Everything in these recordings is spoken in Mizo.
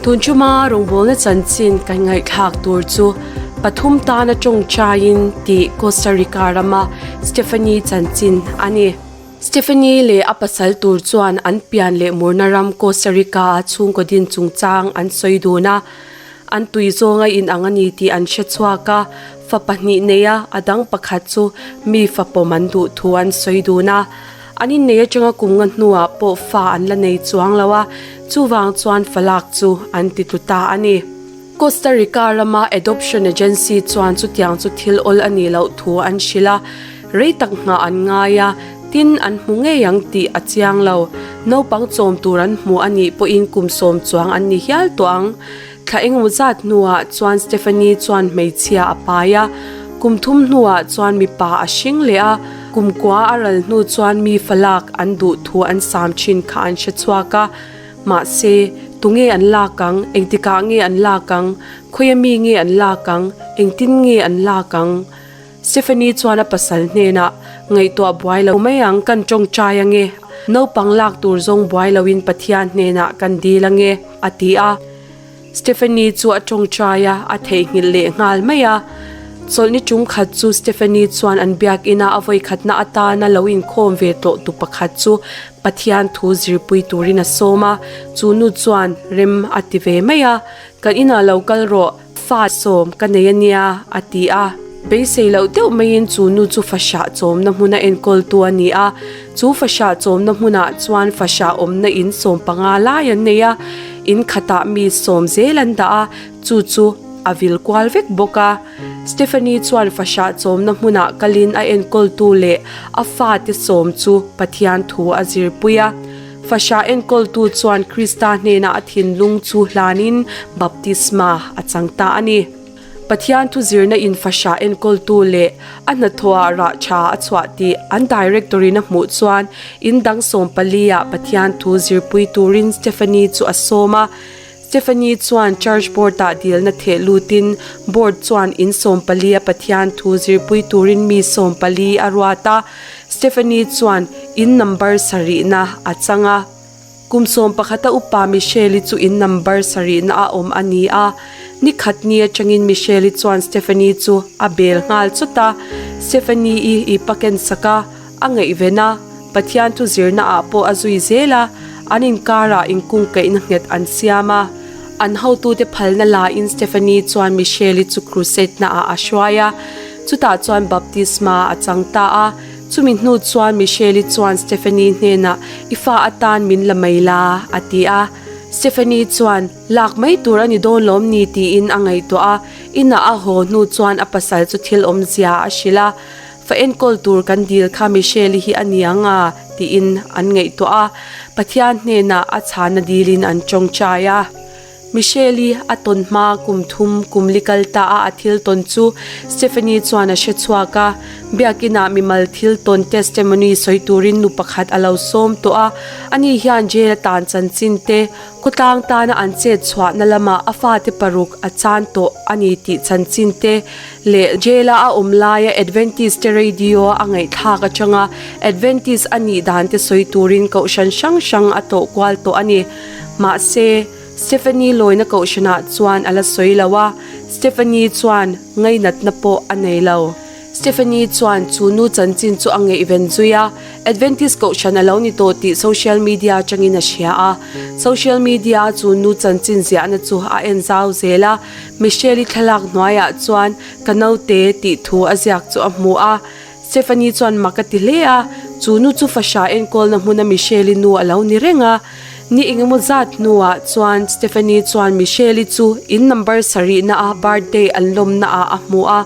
Tun chuma rawngbawlna chanchin kan ngaihthlak tur chu pathum tana tawngtaiin tih Costa Rica rama Stephanie chanchin a ni. Stephanie leh a pasal tur chuan an pian leh murna ram Costa Rica a chhungkaw din chungchang an sawi dun a. An tui zawnga inang a ni tih an hre chhuak a, fa pahnih neia a dang pakhat chu mi fa pawm an duh thu an sawi dun a. An innei atanga kum nga hnuah pawh fa an la nei chuang lo a, chuvang chuan fa lak chu an ti tlu ta a ni. Costa Rica rama Adoption Agency chuan chutiang chu thil awl a nih loh thu an hrilh a, rei tak nghah an ngai a, tin an hmu ngei ang tih a chiang lo. Naupang chawm tur an hmu a nih pawhin kum sawm chuang an ni hial tawh ang. Thla engemaw zat hnuah chuan Stephanie chuan hmeichhia a pai a, kum thum hnuah chuan mipa a hring leh a, kum kua a ral hnu chuan mi falak an duh thu an sam thin kha an hre chhuak a. Mahse, tunge an lak ang, engtikah nge an lak ang, khawia mi nge an lak ang, engtin nge an lak ang? Stephanie chuan a pasal hnenah, Ngaihtuah buai lo mai ang, kan tawngtai ange. Naupang lak tur zawng buai loin Pathian hnenah kan dil ange, a ti a. Stephanie chu a tawngtai a, a theihnghilh leh nghal mai a. Chawlhni tum khat chu Stephanie chuan an biakina a vawikhatna atana lo inkhawm ve tawh tu pakhat chu Pathian thu zirpui turin a sawm a, chu nu chuan rem a ti ve mai a, Kan inah lo kal rawh, fa sawm ka nei a nia, a ti a. Beisei loh deuh maiin chu nu chu fahrah chawmna hmuna enkawltu a ni a, chu fahrah chawmna hmunah chuan fahrah awmna in 15 lai an nei a, in khatah mi sawm zel an dah a, chu chu a vil kual vek bawk a. Stephanie chuan fahrah chawmna hmunah kalin a enkawltu leh a fate sawm chu Pathian thu a zirpui a. Fahrah enkawltu chuan Krista hnenah a thinlung chu hlanin baptisma a chang ta a ni. Pathian thu zirna in fahrah enkawltu leh a hnathawhah rah tha a chhuah tih an director-in a hmuh chuan in dang 14 ah Pathian thu zirpui turin Stephanie chu a sawm a. Stephanie chuan church board-ah dilna theh lutin board chuan in 14 a Pathian thu zirpui turin mi 14 a ruat a. Stephanie chuan in number sarihna a chang a. Kum 11 a upa Michelle-i chu in number sarihna a awm a ni a. Ni khat ni atangin Michelle-i chuan Stephanie chu a bel nghal chawt a. Stephanie-i i paken sak a, a ngaihven a, Pathian thu zirna ah pawh a zui zel a, an inkarah inkungkaihna nghet an siam a. An hotute phalna lain Stephanie chuan Michelle-i chu crusade na ah a hruai a, chutah chuan baptisma a chang ta a. Chumi hnu chuan Michelle-i chuan Stephanie hnenah, I fa atan min la mai la, a ti a. Stephanie chuan, Lak mai tur a ni dawn lawm ni tiin a ngaihtuah a. Inah a haw hnu chuan a pasal chu thil awmzia a hrilh a. Fa enkawl tur kan dil kha Michelle-i hi a ni ang a, tiin an ngaihtuah a. Pathian hnenah a chhana dilin an tawngtai a. Michelle-i a tawn hma kum thum kum li kal ta a a thil tawn chu Stephanie chuan a hre chhuak a. Biakinah mimal thil tawn testimony sawi turin nu pakhat a lo sawm tawh a. Ani hian jail atan chanchin te, Khawtlang tana an chet chhuahna lamah a fate paruk a chan tawh a ni tih chanchin te leh jail-a a awm laia Adventist te radio a ngaihthlak atanga Adventist a nih dan te sawi turin kohhran hrang hrang a tawh kual tawh a ni. Mahse, Stephanie lawina kohhranah chuan a la sawi lo a, Stephanie chuan ngainatna pawh a nei lo. Stephanie chuan chu nu chanchin chu a ngaihven zui a, Adventist kohhran a lo ni tawh tih social media atangin a hria a. Social media-a chu nu chanchin ziahna chu a en zau zel a, Michelle-i thlalak hnuaiah chuan ka naute tih thu a ziak chu a hmu a. Stephanie chuan mak a ti hle a, chu nu chu fahrah enkawlna hmuna Michelle-i nu a lo ni reng a. Ni engemaw zat hnuah chuan Stephanie chuan Michelle-i chu in number sarihna a birthday an lawmna ah a hmu a.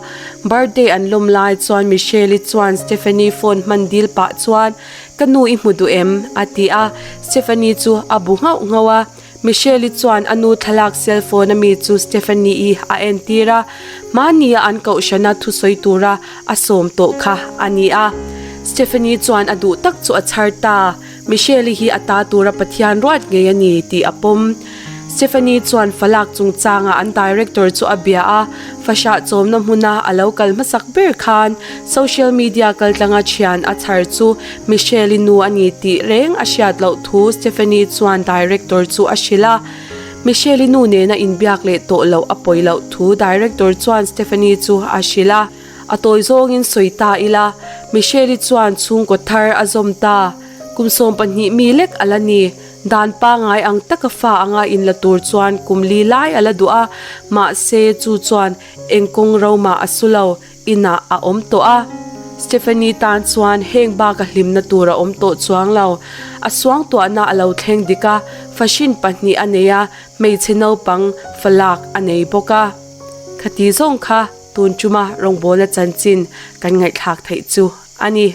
Birthday an lawm lai chuan Michelle-i chuan Stephanie phone hman dil pah chuan, Ka nu i hmu duh em? a ti a. Stephanie chu a bu nghauh nghauh a. Michelle-i chuan a nu thlalak cell phone ami chu Stephanie-i a entir a. Hmania an kohhrana thusawi tura a sawm tawh kha a ni a. Stephanie chuan a duh tak chu a chhar ta. Michelle-i hi a ta tura Pathian ruat ngei a ni tih a pawm. Stephanie chuan falak chungchanga an director chu a bia a, fahrah chawmna hmuna a lo kal hmasak ber khan social media kaltlanga thian a chhar chu Michelle-i nu a ni tih reng a hriat loh thu Stephanie chuan director chu a hrilh a. Michelle-i nu nena inbiak leh tawh loh a pawi loh thu Director chuan Stephanie chu a hrilh a. A tawi zawngin sawi ta ila, Michelle-i chuan chhungkaw thar a zawm ta. Kum 12 mi lek a la ni. Dan pangngai ang taka fa anga inla tur chuan kum li lai a la duh a, mahse chu chuan eng kawng romah a su lo. Inah a awm tawh a. Stephanie tan chuan heng bak a hlimna tur a awm tawh chuang lo. A suangtuahna a lo thleng dik a, fahrin pahnih a nei a, hmeichhe naupang falak a nei bawk a. Khati zawng kha tun tuma rawngbawlna chanchin kan ngaihthlak theih chu a ni.